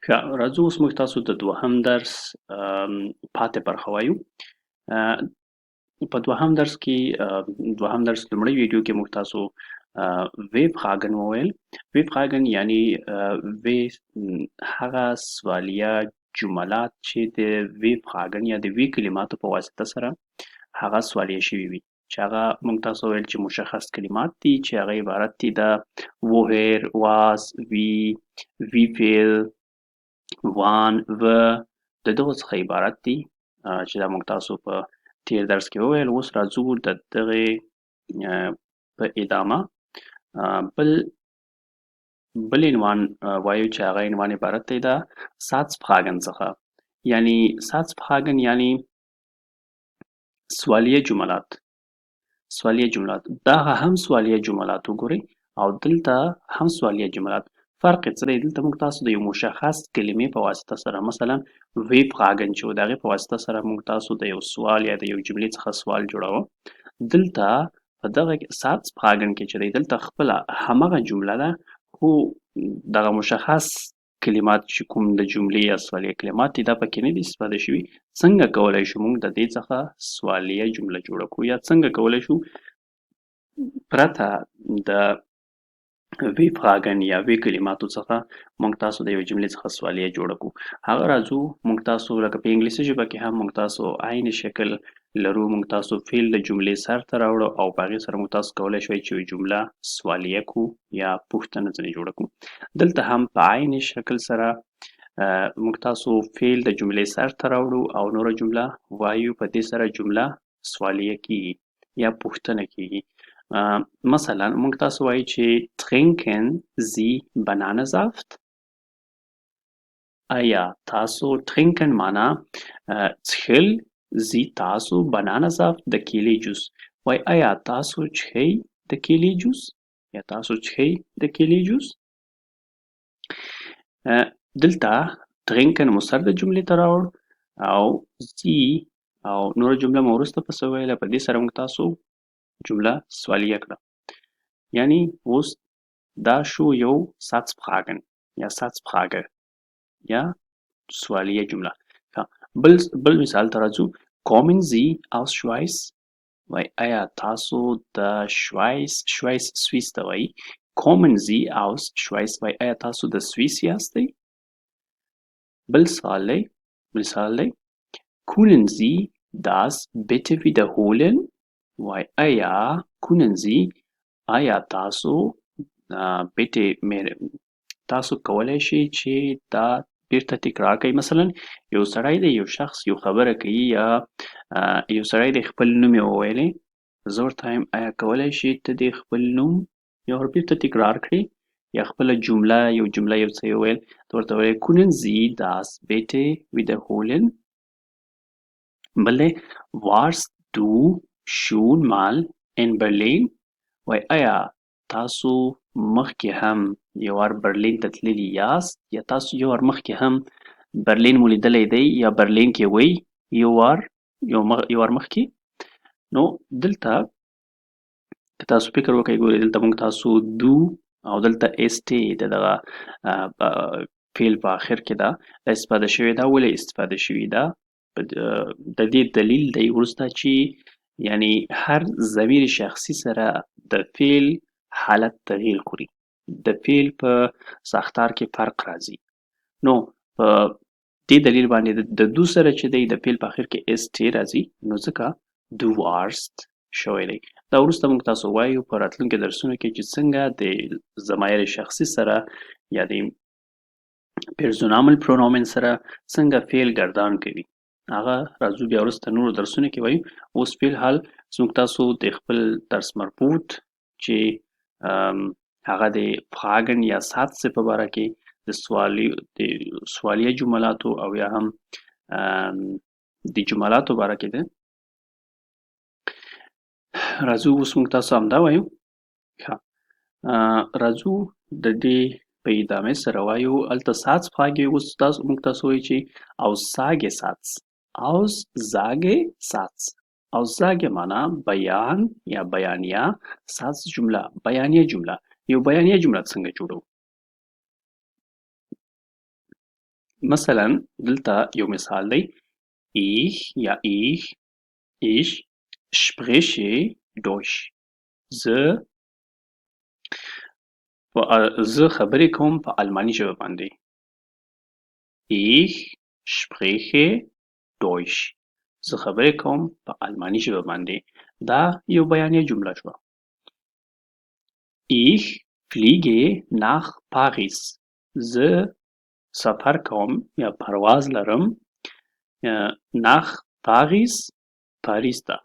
ښه، راځو اوس موږ تاسو د دوهم درس پاتې برخه وایو. په دوهم درس کې، دوهم درس لومړۍ ویډیو کې موږ تاسو W-Fragen وویل. W-Fragen یعنی وی هغه سوالیه جملات چې د W-Fragen یا د وی کلماتو په واسطه سره هغه سوالیه شوي وي، چې هغه موږ تاسو ویل چې مشخص کلمات دي چې هغه عبارت دي د woher، was، wie، wie viel، wann، و د دغو څخه عبارت دي، چې دا موږ تاسو په تیر درس کې وویل. اوس راځو د دغې په ادامه بل عنوان وایو چې هغه عنوان عبارت دی د Satzfragen څخه. یعنی Satzfragen یعنی سوالیه جملات. سوالیه جملات دا هم سوالیه جملات وګورئ، او دلته هم سوالیه جملات. فرق یې څه دی؟ دلته موږ تاسو د یو مشخص کلمې په واسطه سره، مثلا W-Fragen چې و، د هغې په واسطه سره موږ تاسو د یو سوال یا د یو جملې څخه سوال جوړاوه. دلته په دغه Satzfragen کې چې دی، دلته خپله همغه جمله ده، خو دغه مشخص کلمات چې کوم د جملې یا سوالیه کلمات دي، دا پکې نه دي استفاده شوي. څنګه کولی شو موږ د دې څخه سوالیه جمله جوړه کړو، یا څنګه کولی شو پرته د W-Fragen یا وی کلماتو څخه موږ تاسو د یوې جملې څخه سوالیه جوړه کړو؟ هغه راځو موږ تاسو لکه په انګلیسي ژبه کې هم موږ تاسو عین شکل لرو. موږ تاسو فعل د جملې سر ته راوړو او په هغې سره موږ تاسو کولی شئ چې یوه جمله سوالیه کړو یا پوښتنه ځنې جوړه کړو. دلته هم په عین شکل سره موږ تاسو فعل د جملې سر ته راوړو او نوره جمله وایو، په دې سره جمله سوالیه کیږي یا پوښتنه کیږي. مثلا موږ تاسو وایو چې trinken Sie Bananensaft؟ آیا تاسو trinken معنا څښل، Sie تاسو، Bananensaft د کیلې جوس. وای آیا تاسو څښئ د کیلې جوس، یا تاسو څښئ د کیلې جوس؟ دلته trinken مو سر د جملې ته راوړ او Sie او نوره جمله مو وروسته پسې وویله. په دې سره موږ تاسو جمله سوالیه کړه. یعنی اوس دا شو یو Satzfragen یا Satzfrage یا سوالیه جمله. بل مثال ته راځو. Kommen Sie aus Schweiz؟ وای آیا تاسو د شوایس، شوایس سویس ته وایي. Kommen Sie aus Schweiz؟ وای آیا تاسو د سویس یاستئ؟ بل سوال دی، مثال دی. Können Sie das bitte wiederholen؟ وای آیا können Sie، آیا تاسو، bitte تاسو کولی شئ چې دا بیرته تکرار کړئ؟ مثلا یو سړی دی، یو شخص یو خبره کوي، یا یو سړی دی خپل نوم یې وویلې، زه ورته وایم آیا کولی شې ته دې خپل نوم یو وار بیرته تکرار کړې، یا خپله جمله، یو جمله یو څه یې وویل، ته ورته وایې können Sie das bitte wiederholen؟ بل دی warst du schon mal in Berlin؟ وای آیا تاسو مخکې هم یو وار برلین ته تللي یاست، یا تاسو یو وار مخکې هم برلین مو لیدلی دی، یا برلین کې وئ یو وار، یو وار مخکې؟ نو دلته که تاسو فکر وکړئ، ګورئ دلته موږ تاسو du او دلته ST د دغه فعل په آخر کې ده استفاده شوې ده. ولې استفاده شوې ده؟ د دې دلیل دی وروسته چې یعنی هر ضمیر شخصي سره د فعل حالت تغییر خوري، د فعل په ساختار کې فرق راځي. نو په دې دلیل باندې د du سره چې دی د فعل په آخر کې ST راځي، نو ځکه du warst شوی دی. دا وروسته موږ تاسو وایو په راتلونکي درسونو کې چې څنګه د ضمایر شخصي سره یا د Personalpronomen سره څنګه فعل ګردان کوي، هغه راځو بیا وروسته نورو درسونو کې وایو. اوس فی الحال زموږ تاسو د خپل درس مربوط چې هغه د Fragen یا Satz په باره کې د سوالیه جملاتو او یا هم د جملاتو باره کې دی، راځو اوس موږ تاسو همدا وایو. ښه، راځو د دې په ادامې سره وایو. هلته Satzfrage اوس موږ تاسو وایو چې Aussagesatz. Aussagesatz. Aussage معنا بیان یا بیانیه، Satz جمله، بیانیه جمله. یو بیانیه جمله څنګه جوړو؟ مثلا دلته یو مثال دی، ich یا ich، ich spreche Deutsch. زه زه خبرې کوم په آلماني ژبه باندې. Ich spreche Deutsch. زه خبرې کوم په آلماني ژبه باندې. دا یو بیانیه جمله شوه. Ich fliege nach Paris. زه سفر کوم یا پرواز لرم nach Paris، پاریس ته.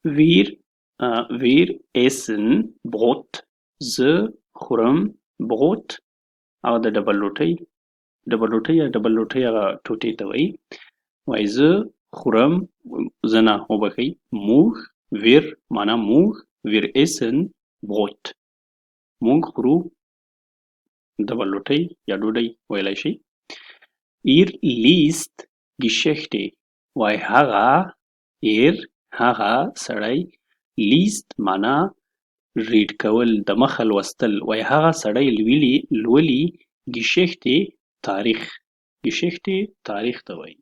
Wir essen Brot. زه خورم Brot، هغه د ډبل روټۍ، ډبل روټۍ یا ډبل روټۍ هغه ټوټې ته وایي. وایي زه خورم، زه نه، وبښئ، موږ، wir معنا موږ، wir essen Brot، موږ خورو ډبل روټۍ یا ډوډۍ ویلی شئ. Er liest Geschichte. وایي هغه، er هغه سړی، liest معنا read کول، د مخه لوستل. وایي هغه سړی لولي Geschichte تاریخ، Geschichte تاریخ ته وایي.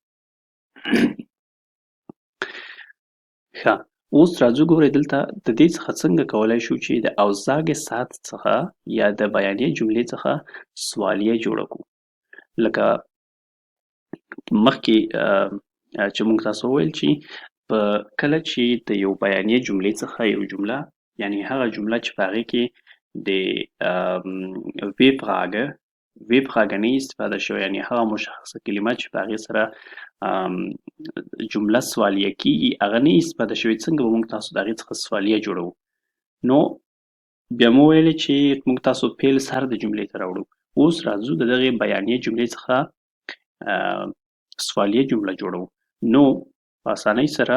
ښه، اوس راځو ګورئ دلته د دې څخه څنګه کولی شو چې د Aussagesatz څخه یا د بیانیې جملې څخه سوالیه جوړه کړو. لکه مخکې چې موږ تاسو وویل چې په کله چې د یو بیانیې جملې څخه یو جمله، یعنی هغه جمله چې په هغې کې د W-Frage، W-Frage نه استفاده شوې، یعنی هغه مشخصه کلمه چې په هغې سره جمله سوالیه کیږي هغه نه استفاده شوې، څنګه به موږ تاسو د هغې څخه سوالیه جوړوو؟ نو بیا مو ویلې چې موږ تاسو فعل سر د جملې ته راوړو. اوس راځو د دغې بیانیې جملې څخه سوالیه جمله جوړوو. نو په اسانۍ سره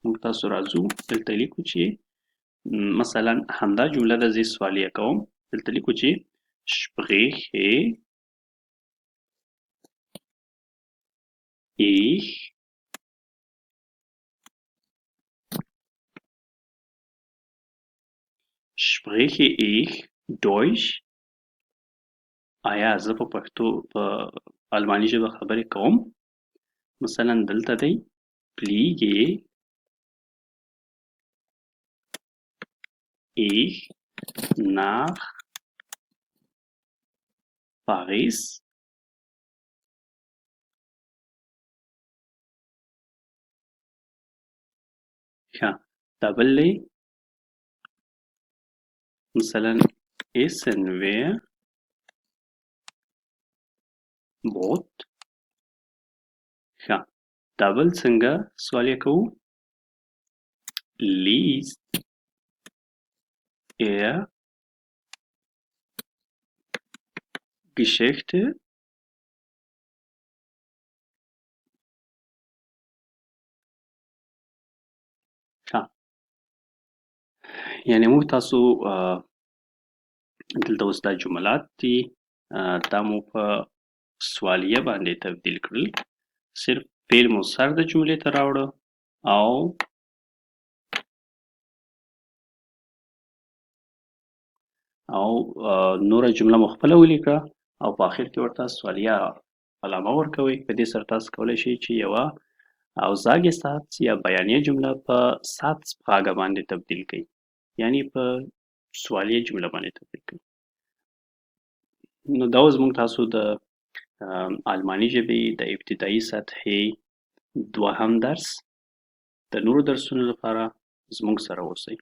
موږ تاسو راځو دلته لیکو چې مثلا همدا جمله ده، زه سوالیه کوم. دلته لیکو چې spreche ich spreche ich Deutsch. آیا زه په پښتو په آلماني ژبه خبرې کوم؟ مثلا دلته دی fliege ich nach Paris. ښه، دا بل دی مثلا essen wir Brot. ښه، دا بل څنګه سوالیه کوو؟ liest er Geschichte. ښه، یعنی موږ تاسو دلته اوس دا جملات دي، دا مو په سوالیه باندې تبدیل کړل. صرف فعل مو سر د جملې ته راوړه او نوره جمله مو خپله ولیکه او په آخر کې ورته سوالیه علامه ورکوئ. په دې سره تاسو کولی شئ چې یوه Aussagesatz یا بیانیه جمله په Satzfrage باندې تبدیل کړئ، یعنی په سوالیه جمله باندې تبدیل کړئ. نو دا اوس موږ تاسو د آلماني ژبې د ابتدایي سطحې دوهم درس. د نورو درسونو لپاره زموږ سره اوسئ.